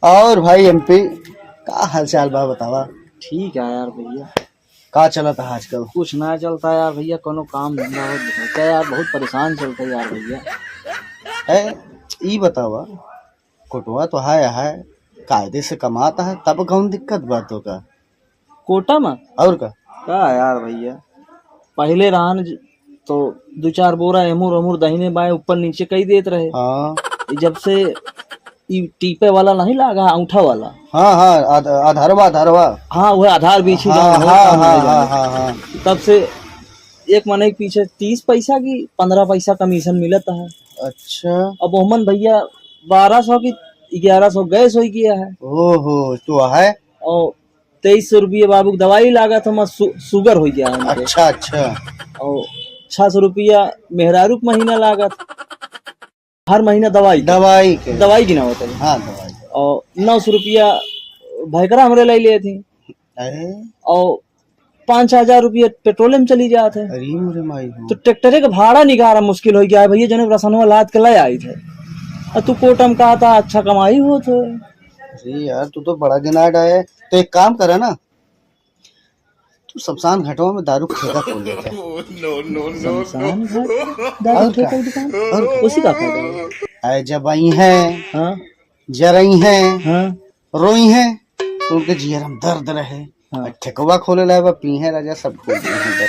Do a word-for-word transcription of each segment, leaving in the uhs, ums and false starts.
और भाई एमपी, का हाल चाल बा बतावा? ठीक है यार भैया। का चलत है आजकल? कुछ ना चलता यार भैया, कोनो काम धंधा हो तो होता यार, बहुत परेशान चलता यार भैया। ए, ई बतावा, कोटवा तो है, है, कायदे से कमाता है, तब कौन दिक्कत बा तोका? कोटा में? और का? का यार भैया, पहिले रहन ज-, तो दो चार बोरा एमुर ओमुर दहिने बाएं ऊपर नीचे कई देत रहे। हाँ। ई जब से ई टीपे वाला नहीं लागा, अंगूठा वाला। हाँ, हाँ, आध-, आधारवा, आधारवा। हाँ, वह आधार बीछी हाँ, जौन होत हाँ, काम हाँ, नहीं हाँ, जाने। हाँ, हाँ। तब से एक मनई के पीछे तीस पैसा की पन्द्रह पैसा कमीशन मिलत है। अच्छा। अब ओमन भैया बारह सौ की ग्यारह सौ गैस हो गया है। ओहो, तो है। और तेईस सौ रुपये बाबू की दवाई लागत, हम सु-, शुगर हो गया है उनके। अच्छा, अच्छा। और छह सौ रुपया मेहरारू के महीना लागत, हर महीना दवाई के। दवाई के। दवाई गिनावत है। हाँ, दवाई। और नौ सौ रुपया भैकरा हमरे लाई लेत ही। अरे। और पाँच हजार रुपया पेट्रोल में चली जात है। अरे मोरे माई हो। तो ट्रैक्टरे के भाड़ा निकारा मुश्किल हो गया है भैया, जने रसनवा लाद के ले आई थे। और तू कोटा में कहा था अच्छा कमाई होत है। अरे यार, तू तो बड़ा गिनाड है। तो एक काम करे ना, तू शमशान घाटवा में दारू के ठेका खोल लेते। शमशान घाट? दारू और ठेका का? की दुकान? और का? उसी का फायदा है? आए जब आई हैं, हाँ। जरई हैं, हाँ। रोई हैं, तो उनके जियर में दर्द रहे। हाँ। और ठेकवा खोले लाए बा, पी हैं राजा, सब खोल दिए हैं।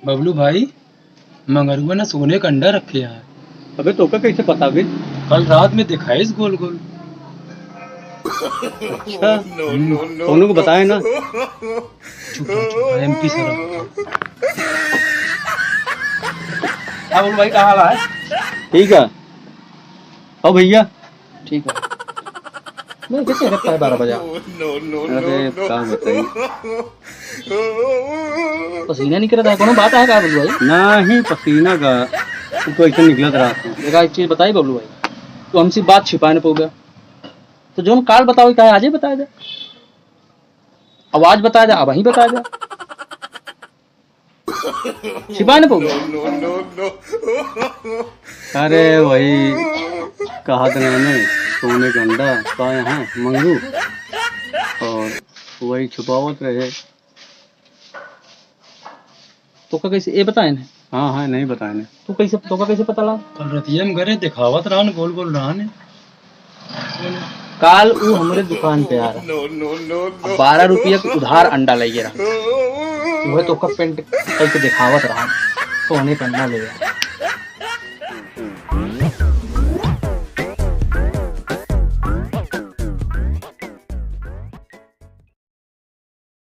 बबलू भाई, मंगरुआ ना सोने का अंडा रखे हैं। अबे, तोका कैसे पता बे? कल रात में दिखाइस गोल गोल। अच्छा, हम्म। सोनू को बताए ना। चुप रहो, चुप रहो, एमपी सर। हाँ, बबलू भाई, का हाल है? ठीक है। आओ भैया। ठीक है। नहीं, कैसे रखता है बारह बजा? अरे, का बताई? पसीना निकलत है, कोनो बात है का बबलू भाई? नहीं, पसीना का, वो तो ऐसे निकलत रहा था। देखा, एक चीज बताई बबलू भाई, तू हमसे बात छिपाए न पउबे। तो जौन काल बतावे का है, आजे बताए दे। अब आज बताए दे, अब वहीं बताए दे। छिपाए न पउबे। अरे वही कहा तो मैंने, सोने का अंडा पाए हैं मंगरू, और वही छुपावत रहे। तोका कैसे, ए बताए ने? हाँ, हाँ, नहीं बताए ने। तू कैसे, तोका कैसे पता लगा? कल रतिया में घरे दिखावत रहन, गोल गोल रहन। काल ऊ हमरे दुकान पे आ रहा। अब बारह रुपया के उधार अंडा लइके रहा। उहे तोका पेंट करके दिखावत रहा। सोने का अंडा ले आ।